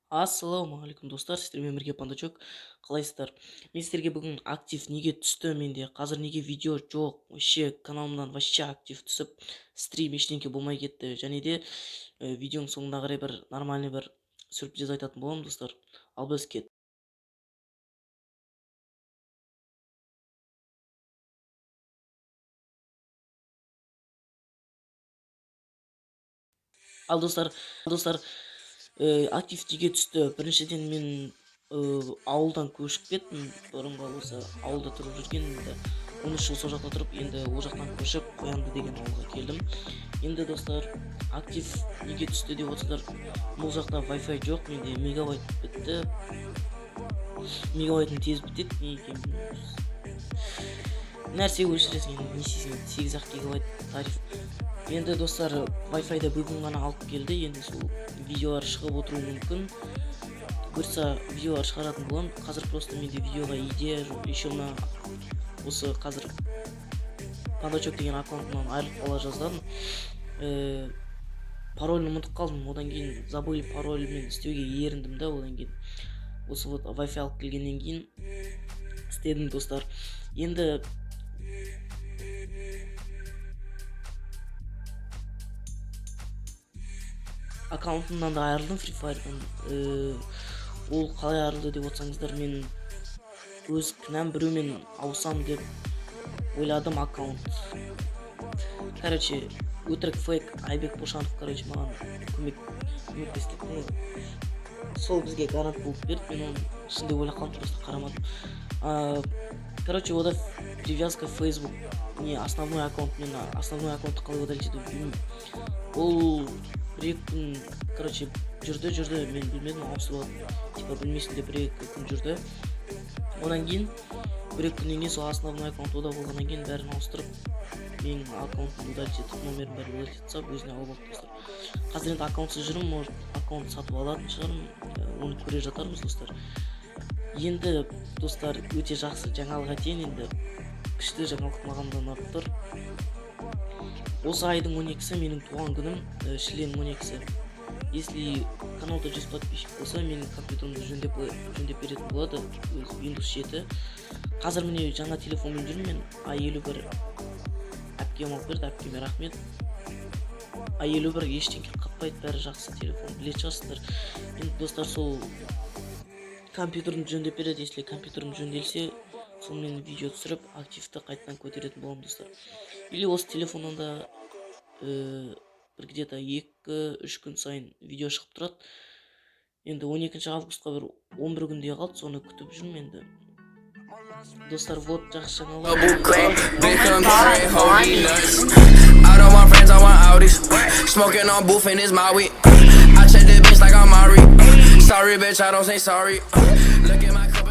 Ассалаумағалейкум, достар! Сіздермен бірге Пандачок. Қалайсыздар? Мен сіздерге бүгін актив неге түсті менде, қазір неге видео жоқ вообще каналымнан, вообще актив түсіп, стрим, ештеңке болмай кетті. Және де видеоның соңына қарай бір нормальный бір сюрприз айтатын боламын, достар. Ал біз кеттік. Ал достар, актив неге түсті? Біріншіден, мен ауылдан көшіп кеттім. Бұрынғы осы ауылда тұрып жүрген, енді 13 жыл сол жақта тұрып, енді ол жақтан көшіп, Қоянды деген ауылға келдім. Енді, достар, актив неге түсті деп отырсыздар. Бұл жақта Wi-Fi жоқ менде, мегабайт бітті, мегабайтым тез бітеді. Не екенін білмеймін. Нәрсе өшіресің енді, не істейсің енді, 8 ақ гигабайт тариф. Енді, достар, Wi-Fi-ді бүгін ғана алып келді. Енді сол видеолар шығып отыруы мүмкін. Бұйыртса, видеолар шығаратын боламын. Қазір просто менде видеоға идея жоқ. Еще мына осы қазір Пандачок деген аккаунтымнан айырылып қала жаздадым. Паролін ұмытып қалдым. Одан кейін забыли парольмен істеуге еріндім да. Одан кейін осы вот Wi-Fi алып келгеннен кейін істедім, достар. Енді аккаунтымнан да айырылдым Free Fire'дан. Ол қалай айырылды деп отырсаңыздар, мен өз кінәм, біреумен ауысам деп ойладым аккаунт. Короче, өтірік, фейк. Айбек Бошанов, короче, маған көмектесті ғой, сол бізге гарант болып берді. Мен оны шын деп ойлап қалдым, просто қарамадым. Короче, ода привязка Facebook, не основной аккаунт. Мен основной аккаунтты қалай удалить етуді білмеймін. Ол бір екі күн, короче, жүрді, жүрді, мен білмедім, ауысып алды типа, білмейсің деп бір екі күн жүрді. Одан кейін бір екі күннен кейін сол основной аккаунт ода болғаннан кейін, бәрін ауыстырып, менің аккаунтымды удалить етіп, номерін, бәрін удалить етіп тастап, өзіне алып алды, достар. Қазір енді аккаунтсыз жүрмін. Может, аккаунт сатып алатын шығармын, оны көре жатармыз, достар. Енді, достар, өте жақсы жаңалық айтайын. Енді күшті жаңалық, маған да ұнап тұр. Осы айдың 12-сі менің туған күнім, шілденің 12-сі. Если каналда 100 подписчик болса, менің компьютерімді жөндеп беретін болады, өзі Windows 7. Қазір міне жаңа телефонмен жүрмін мен, А51, әпкем алып берді, әпкеме рахмет. А51, ештеңе қатпайды, бәрі жақсы телефон, білетін шығарсыздар. Енді, достар, сол компьютерімді жөндеп береді. Если компьютерім жөнделсе, сонымен видео түсіріп, активті қайтадан көтеретін боламын, достар. Или осы телефоннан да бір где-то 2-3 күн сайын видео шығып тұрады. Енді 12 августқа бір 11 күндей қалды, соны күтіп жүрмін. Енді, достар, вот жақсы жаңалық. Big country, holy nuts. I don't want friends, I want Audis. Smoking on booth and it's Maui. I check the bitch like I'm Mari. Sorry, bitch, I don't say sorry. Look at my cup.